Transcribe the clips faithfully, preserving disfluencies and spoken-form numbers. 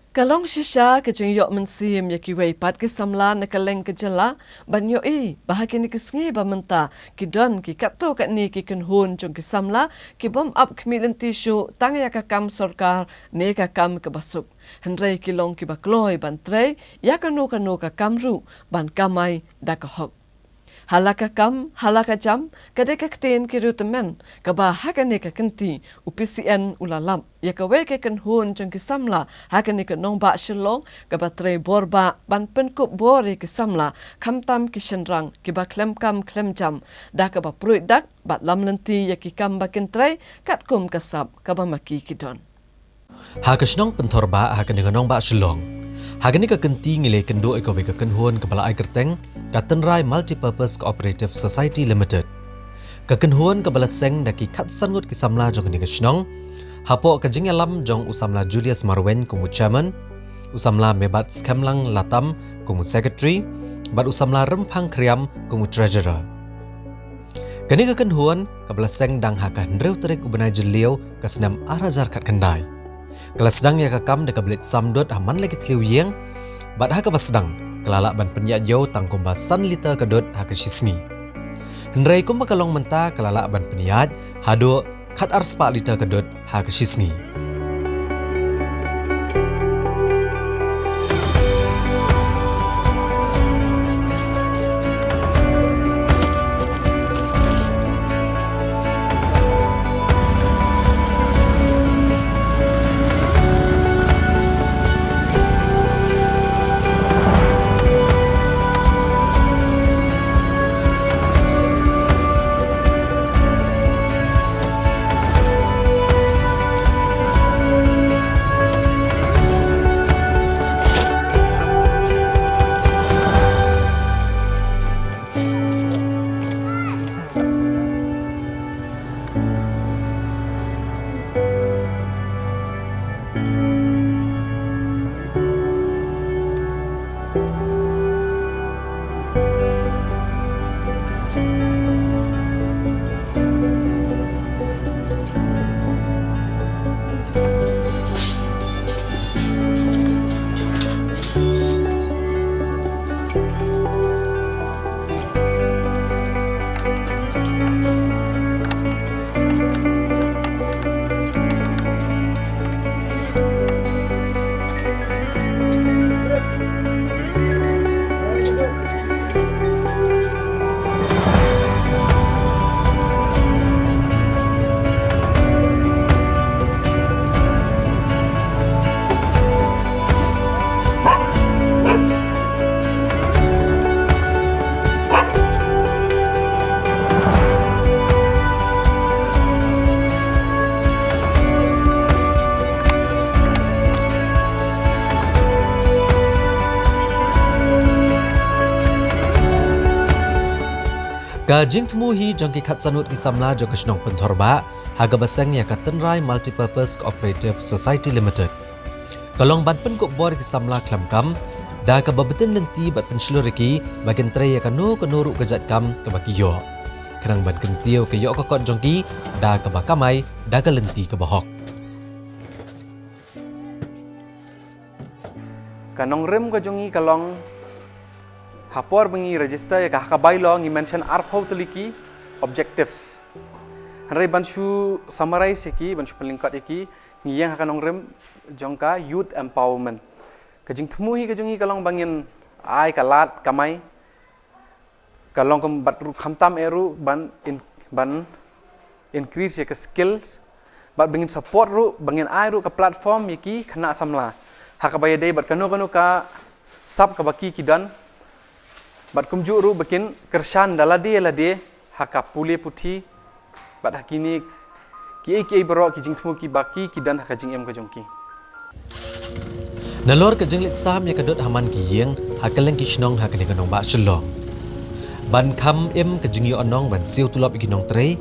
Ka long shisha ka jingïoh mynsiem ïa kiwei pat ki samla na kylleng ka jylla ban ïohi ba ha kine ki sngi ba mynta ki don ki katto katne ki kynhun jong ki samla ki bym ap khmih lynti shuh tang ïa ka kam sorkar ne ka kam kaba suk. Hynrei ki long kiba kloi ban trei ïa kano kano ka kam ruh ban kamai da ka hok. Ha la ka kam, ha la ka jam, ka dei ka ktien ki riewtymmen, kaba ha kane ka kynti, u P C N u la lap ïa kawei ka kynhun jong ki samla ha kane ka nongbah Shillong, kaba trei bor bha ban pynkup bor ïa ki samla, khamtam ki shynrang kiba khlem kam khlem jam, da kaba pruid dak bad lam lynti ïa ki kam ba kin trei, katkum ka sap kaba ma ki ki don. Ha ka shnong Pynthorbah ha kane ka nongbah Shillong, ha kane ka kynti ngi la ïakynduh ïa kawei ka kynhun kaba la ai kyrteng ka Tynrai Multipurpose Cooperative Society Limited. Ka kynhun kaba la seng da ki khatsan ngut ki samla jong kane ka shnong, hapoh ka jingïalam jong u samla Julius Marwein kum u chairman, u samla Mebat Skhemlang Latam kum u secretary, bad u samla Rymphang Khriam kum u treasurer. Kane ka kynhun kaba la seng dang ha ka hynriew tarik u bnai Jylliew ka snem ar hajar khatkhyndai. Ka la sdang ïa ka kam da kaba leit sam dud ha man la ki thliew ïing, bad ha kaba sdang ka la lah ban pynïaid ïew tang kumba san liter ka dud ha ka shi sngi. Hynrei kumba ka long mynta ka la lah ban pynïaid haduh khat ar spah liter ka dud ha ka shi sngi. Ka jingthmu hi jong ki khatsan ngut ki samla jong ka shnong Pynthorbah ha kaba seng ïa ka Tynrai Multipurpose Cooperative Society Limited ka long ban pynkup bor ïa ki samla khlem kam da kaba btin lynti bad pynshlur ïa ki ba kin trei ïa kano kano ruh ka jait kam kaba ki ïoh, khnang ban kyntiew ka ïoh ka kot jong ki da kaba kamai da ka lynti kaba hok. Ka nongrim ka jong ngi ka long, ha por ba ngi register ïa ka ha ka bylaw ngi mention arphew tylli ki objectives. Hynrei ban shu summarize ïa ki, ban shu pynlyngkot ïa ki, ngi ïeng ha ka nongrim jong ka youth empowerment. Ka jingthmu hi ka jong ngi ka long ba ngin ai ka lad kamai, ka long kum bad ruh khamtam eh ruh ban in-, ban increase ïa ka skills, bad ba ngin support ruh, ba ngin ai ruh ka platform ïa ki khynnah samla ha kaba ïadei bad kano kano ka sap kaba ki ki don, bad kumjuh ruh ba kin kyrshan da lade lade ha ka pule puthi, bad ha kine kiei kiei baroh ki jingthmu kiba ki ki don ha ka jingim ka jong ki. Nalor ka jingleit sam ïa ka dud ha man ki ïing ha kylleng ki shnong ha kane ka nongbah Shillong, ban kham im ka jingïohnong ban siew tulop ïa ki nongtrei,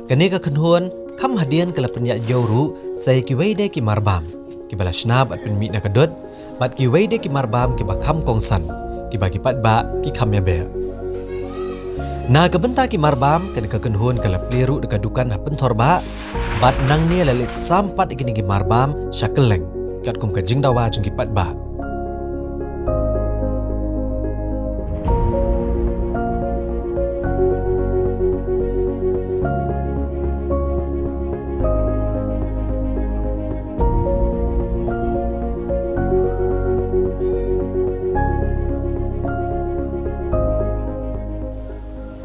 kane ka kynhun kham hadien ka la pynïaid ïew ruh sa ïa kiwei de ki marbam kiba la shna bad pynmih na ka dud, bad kiwei de ki marbam kiba kham kongsan, kiba ki paidbah ki kham ïabeh. Na ka bynta ki marbam, kane ka kynhun ka la plie ruh da ka dukan ha Pynthorbah, bad nangne la leit sam pat ïa kine ki marbam sha kylleng. katkum ka jingdawa jong ki paidbah.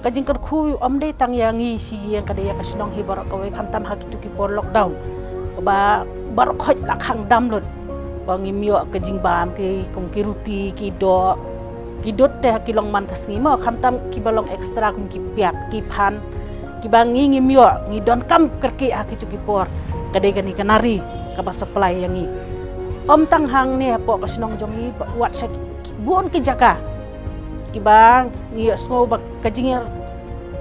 Ka jingkyrkhu ym dei tang ïa ngi shi ïing, ka dei ïa ka shnong hi baroh kawei, khamtam ha kitu ki por lockdown ba baroh khoit la khang dam lut. Ba ngim ïoh ka jingbam, ki kum ki ruti, ki doh, ki dud te ha ki long man ka sngi mo, khamtam kiba long extra kum ki piat, ki phan, kiba ngi ngim ïoh, ngi donkam kyrkieh ha kitu ki por. Ka dei kane ka nari kaba supply ïa ngi. Ym tang hangne hapoh ka shnong jong ngi, wat sha ki, ki bun ki jaka kiba ngi ïohsngew ba ka jingïa,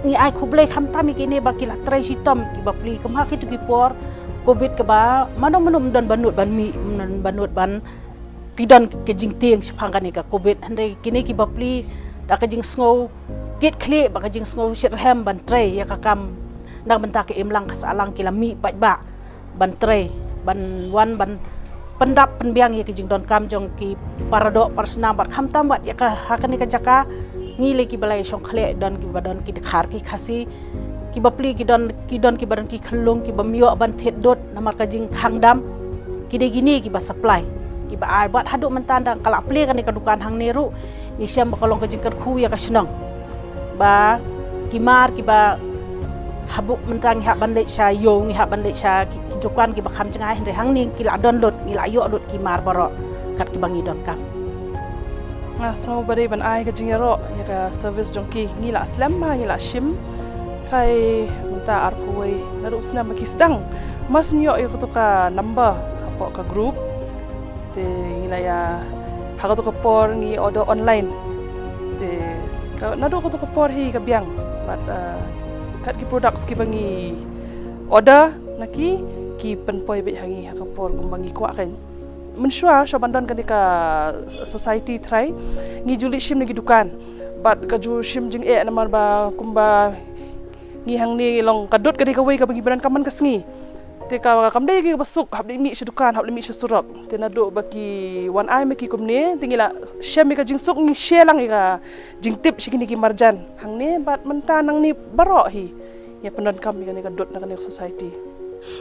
ngi ai khublei khamtam ïa kine ba ki la trei shitom, kiba plie kum ha kitu ki por covid kaba mano mano ym don ba nud ban mih, ym don ba nud ban, ki don ka jingtieng shaphang kane ka covid. Hynrei kine kiba plie da ka jingsngew kit khlieh bad ka jingsngew shitrhem ban trei ïa ka kam na ka bynta ka imlang ka sahlang, ki la mih paidbah ban trei, ban wan ban pyndap pynbiang ïa ka jingdonkam jong ki paradoh parasnam bad khamtam bad ïa ka ha kane ka jaka. Ngi lei kiba la ïashong khleh, don kiba don ki dkhar ki Khasi, kiba plie ki don, ki don kiba don ki khyllung, kibym ïoh ban thied dud namar ka jingkhang dam. Ki dei kine kiba supply, kiba ai. Bad haduh mynta, ynda ka la plie kane ka dukan hangne ruh, ngi shem ba ka long ka jingkyrkhu ïa ka shnong ba ki mar kiba haduh mynta ngi hap ban leit sha ïew, ngi hap ban leit sha ki, ki dukan kiba kham jngai, hynrei hangne ki la don lut, ngi la ïoh lut ki mar baroh kat kiba ngi donkam. Nga sngew ba dei ban ai ka jingïaroh ïa ka service jong ki. Ngi la slem ma ngi la shim. Trai mynta arphew wei naduh u snem ba ki sdang. Mas ngi ïoh ïa kato ka number hapoh ka group. Te ngi la ïa, ha kato ka por ngi order online. Te ka, naduh kato ka por hi ka biang. Bad, uh, kat ki products kiba ngi order na ki, ki pynpoi beit ha ngi ha ka por kumba ngi kwah kan. Mynshuwa shuwa ban don kane ka society trai, ngi ju leit shim na ki dukan. Bad ka ju shim jingeh namar ba kumba ngi hangne long ka dud ka dei kawei kaba ngi ba donkam man ka sngi. Te ka kam dei kaba suk, hap leit mih sha dukan, hap leit mih sha surok. Te naduh ba ki wan ai ma ki kumne, te ngi la shem ïa ka jingsuk, ngi share lang ïa ka jingtip sha kine ki marjan hangne bad mynta nangne baroh hi. Ïa pyndonkam ïa kane ka dud na kane ka society.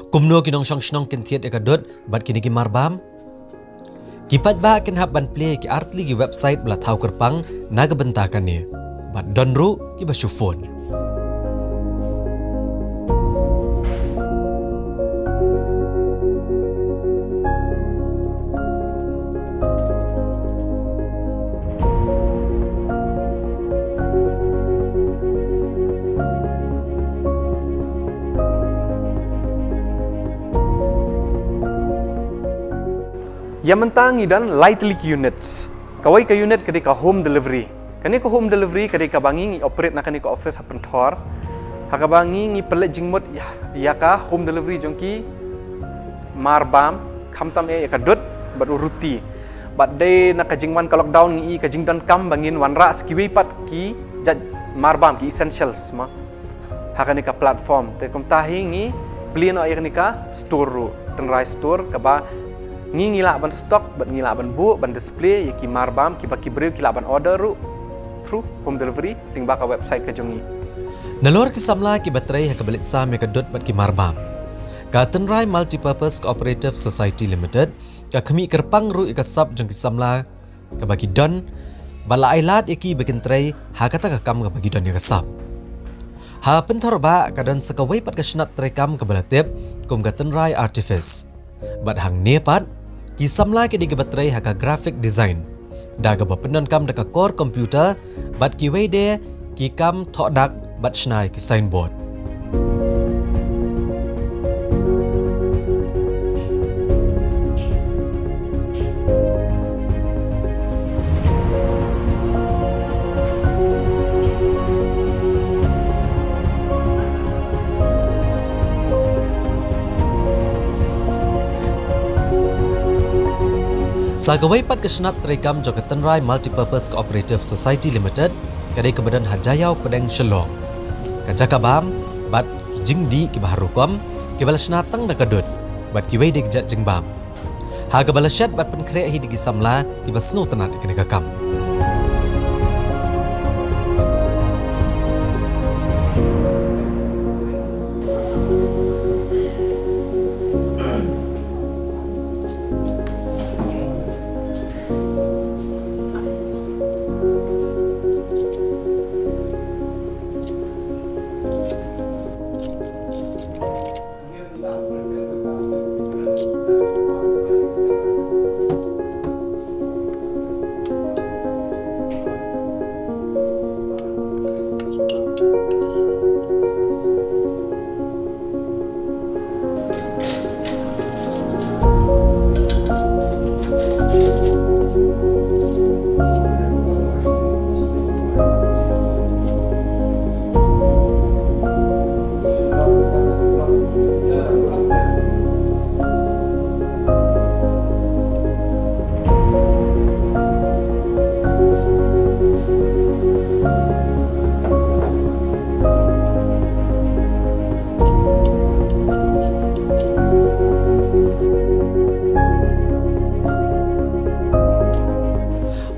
Kumno ki nongshong shnong kin thied ïa ka dud bad kine ki mar bam? Ki paidbah kin hap ban plie ki artylli ki website ba la thaw kyrpang na ka bynta kane. Bad don ruh kiba shu phone. Ïa mynta ngi don lai tylli ki units. Kawei ka unit ka dei ka home delivery. Kane ka home delivery ka dei kaba ngi ngi operate na kane ka office ha Pynthor. Ha kaba ngi ngi pynleit jingmut ïa, ïa ka home delivery jong ki mar bam, khamtam eh ïa ka dud bad u ruti. Bad dei na ka jingwan ka lockdown ngi i ka jingdonkam ba ngin wanrah sa kiwei pat ki jait mar bam, ki essentials ma ha kane ka platform. Te kumta hi ngi plie noh ïa kane ka store ruh, Tynrai Store, kaba ngi ngi lah ban stock bad ngi lah ban buh ban display ïa ki mar bam kiba ki briew ki lah ban order ruh through home delivery lyngba ka website ka jong ngi. Nalor ki samla kiba trei ha kaba leit sam ïa ka dud bad ki mar bam, ka Tynrai Multipurpose Cooperative Society Limited ka khmih kyrpang ruh ïa ka sap jong ki samla kaba ki don, bad la ai lad ïa ki ba kin trei ha kata ka kam kaba ki don ïa ka sap. Ha Pynthor bah ka don sa kawei pat ka shnat treikam kaba la tip kum ka Tynrai Artifice. Bad hangne pat ki samla ki dei kiba trei ha ka graphic design, da kaba pyndonkam da ka core computer, bad kiwei de ki kam thoh dak bad shna ïa ki signboard. Sa kawei pat ka shnat treikam jong ka Tynrai Multipurpose Cooperative Society Limited ka dei kaba don ha Jaïaw Pdeng, Shillong. Ka jaka bam bad ki jingdih kiba har rukom kiba la shna tang da ka dud bad kiwei de ki jait jingbam. Ha kaba la shet bad pynkhreh hi da ki samla kiba sngewtynnat ïa kane ka kam.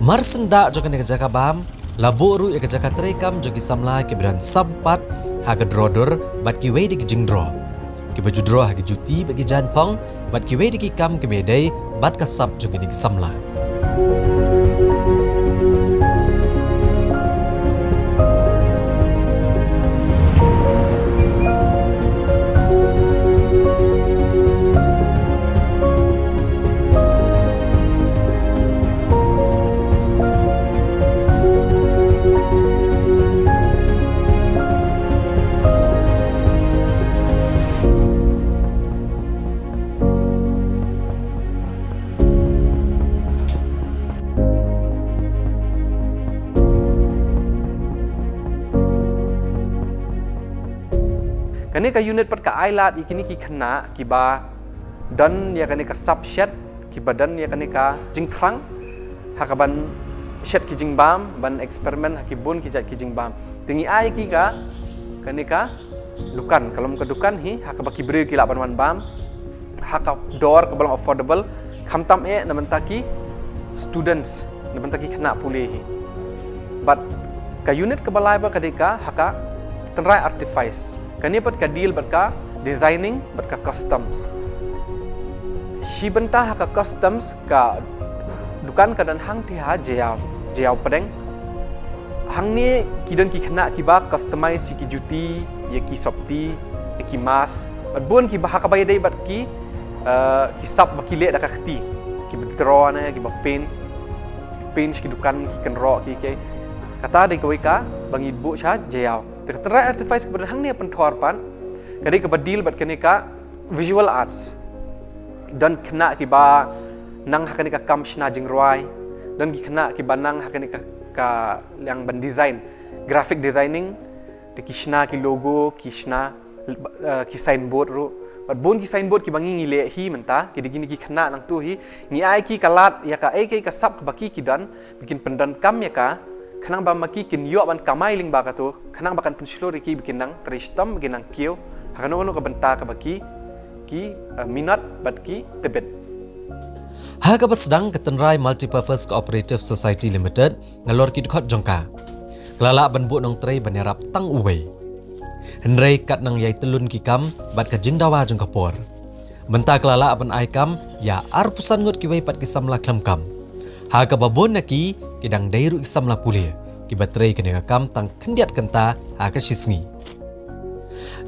Marsyndah jong kane ka jaka bam la buh ruh ïa ka jaka treikam jong ki samla kiba don sawphew pat ha ka draw dur bad kiwei de ki jingdro kiba ju dro ha ki juti bad ki jaiñphong bad kiwei de ki kam kiba ïadei bad ka sap jong kine ki samla. Kane ka unit pat ka ai lad ïa kine ki khynnah kiba don ïa kane ka sap shet, kiba don ïa kane ka jingthrang ha kaban shet ki jingbam, ban experiment ha ki bun ki jait ki jingbam. Te ngi ai ki ka, kane ka dukan, ka long ka dukan hi ha kaba ki briew ki lah ban wan bam ha ka dor kaba long affordable, khamtam eh na bynta ki students, na bynta ki khynnah pule hi. Bad ka unit kaba lai pat ka dei ka ha ka tynrai Artifice. Kane pat ka deal bad ka designing bad ka customs. Shi bynta ha ka customs, ka dukan ka don hangtei ha Jaïaw, Jaïaw pdeng. Hangne ki don ki khynnah kiba customize ïa ki juti, ïa ki sopti, ïa ki mask, bad bun kiba ha kaba ïadei bad ki, eh, ki sap ba ki leh da ka kti, kiba draw ne kiba paint, paint sha ki dukan, ki kynroh, ki, ki. Kata dei kawei kaba ngi buh sha Jaïaw. Te ka tynrai Artifice kaba don hangne ha Pynthor pat ka dei kaba deal bad kane ka visual arts. Don khynnah kiba nang ha kane ka kam shna jingrwai, don ki khynnah kiba nang ha kane ka, ka liang ban design, graphic designing, te ki shna ki logo, ki shna, eh, ki signboard ruh. Bad bun ki signboard kiba ngi ngi leh hi mynta, ki dei kine ki khynnah nangtu hi, ngi ai ki ka lad ïa kaei kaei ka sap kaba ki ki don, ba kin pyndonkam ïa ka, khnang ba ma ki kin ïoh ban kamai lyngba katu, khnang ba kan pynshlur ïa ki ba kin nang trei shitom, ba kin nang kiew ha kano kano ka bynta kaba ki, ki, eh, minot bad ki tbit. Ha kaba sdang, ka tynrai Multipurpose Cooperative Society Limited ngalor ki dkhot jong ka. Ka la lah ban buh nongtrei ban ïarap tang uwei. Hynrei kat nang ïai tyllun ki kam bad ka jingdawa jong ka por, mynta ka la lah ban ai kam ïa arphew san ngut kiwei pat ki samla khlem kam, ha kaba bun na ki ki dang dei ruh ki samla pule kiba trei kane ka kam tang khyndiat kynta ha ka shisngi.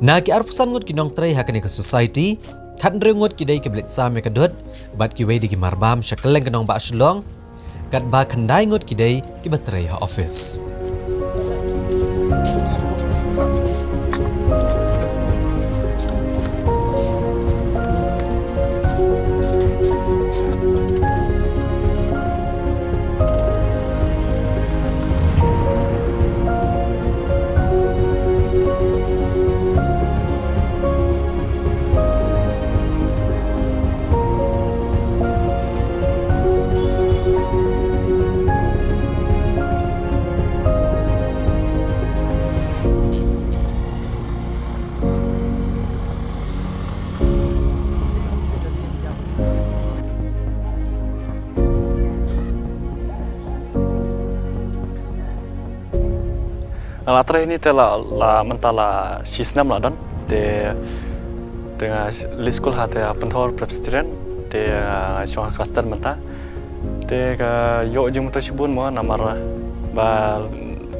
Na ki arphew san ngut ki nongtrei ha kane ka society, khathynriew ngut ki dei kiba leit sam ïa ka dud, bad kiwei de ki marbam sha kylleng ka nongbah Shillong, katba khyndai ngut ki dei kiba trei ha office. Nga la trei hangne te la, la mynta la shi snem la don. Te, te nga leit skul ha te Pynthor Presbyterian, te nga shong ha Claxton mynta. Te ka ïoh jingmyntoi shibun mo, namar ba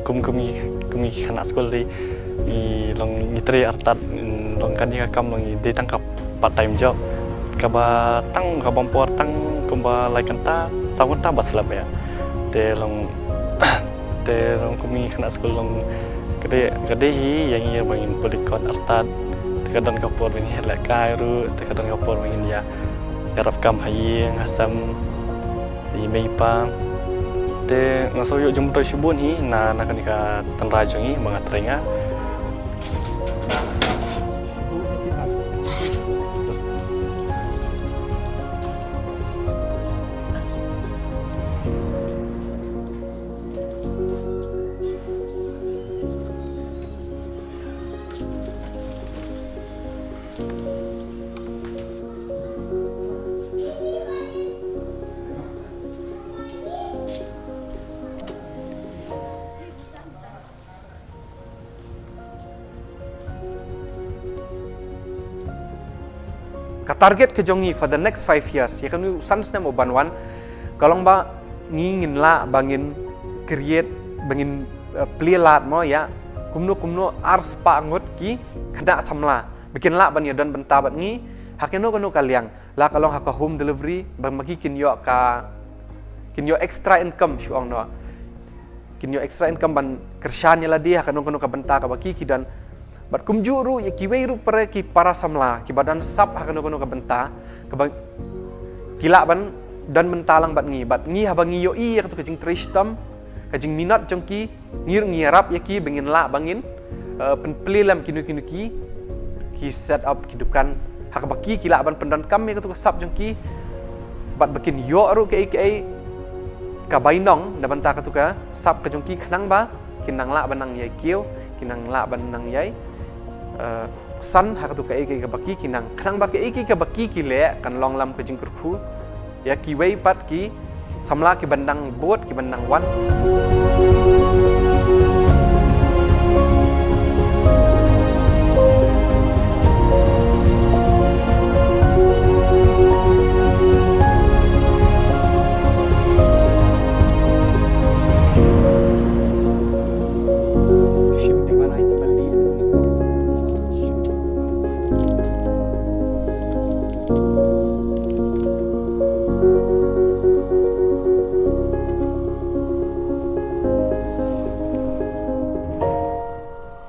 kum, kum ngi, kum ngi khynnah skul te ngi long ngi trei artat, long kane ka kam long ngi dei tang ka part time job. Kaba tang kaba ym por tang kumba lai kynta, saw kynta ba slap ïa. Te long, te long kum ngi khynnah skul long ka dei, ka dei hi ïa ngi ba ngin pule kot artat. Te ka don ka por ba ngin lehkai ruh, te ka don ka por ba ngin ïa, ïarap kam ha ïing ha sem, i mei i pa. Te nga sngew ïoh jingmyntoi shibun hi na, na kane ka tynrai jong ngi ba nga trei nga. Ka target ka jong ngi for the next five years, ïa kane u san snem u ban wan, ka long ba ngi ngin lah ba ngin create, ba ngin, eh, plie lad mo ïa kumno kumno ar spah ngut ki khynnah samla ba kin lah ban ïa don bynta bad ngi ha kano kano ka liang, la ka long ha ka home delivery, ba ma ki kin ïoh ka, kin ïoh extra income shu ong noh. Kin ïoh extra income ban kyrshan ïa lade ha kano kano ka bynta kaba ki ki don. Bad kumjuh ruh ïa kiwei ruh para ki para samla kiba don sap ha kano kano ka bynta kaba ki lah ban don bynta lang bad ngi. Bad ngi haba ngi ïohi ïa katu ka jingtrei shitom, ka jingminot jong ki, ngi ruh ngi ïarap ïa ki ba ngin lah ba ngin, eh, pynplie lem kino kino ki, ki set up ki dukan ha kaba ki ki lah ban pyndonkam ïa katu ka sap jong ki. Bad ba kin ïoh ruh kaei kaei ka bainong na bynta katu ka sap ka jong ki, khnang ba kin nang lah ban nang ïai kiew, kin nang lah ban nang ïai, eh, san ha katu kaei kaei kaba ki ki nang, khnang ba kaei kaei kaba ki ki leh kan long lam ka jingkyrkhu ïa kiwei pat ki samla kiban nang bud, kiban nang wan.